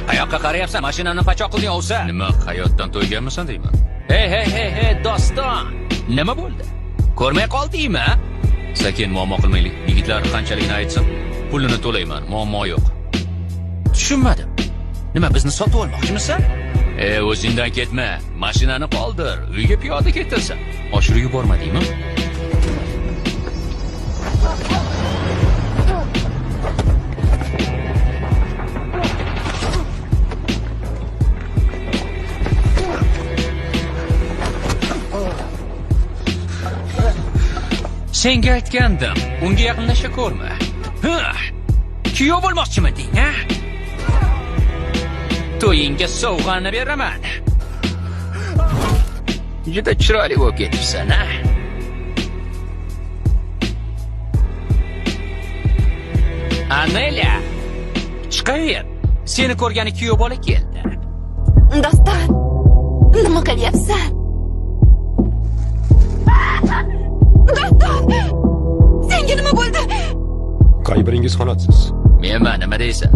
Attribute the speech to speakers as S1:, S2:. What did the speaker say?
S1: Qayoqqa qarayapsan? Mashinani pachoq qilding, ovsa.
S2: Nima, hayotdan to'yganmisan deyman.
S1: Hey, hey, hey, hey, doston. Nima bo'ldi? Ko'rmay qoldingmi?
S2: Sakin, muammo qilmaylik. Yigitlar qanchaligini aytsin, pulini to'layman, muammo yo'q.
S1: Tushunmadim. Nima, bizni sotib olmoqchimisan?
S2: O'zingdan ketma. Mashinani qoldir, uyga piyoda ketasan. Oshirib yubormadingmi?
S1: Senga aytgandim, unga yaqinlasha ko'rma. Ha! Kuyov bo'lmoqchimiding, ha? To'yingga sovg'ani beraman. Juda chiroyli bo'lib ketibsan, ha? Anelia, chiqaver. Seni ko'rgani kuyov bola keldi.
S3: Doston, nima qilyapsan? Doston! Senga nima bo'ldi?
S4: Qay biringiz xonatisiz?
S1: Menman, nima deysan?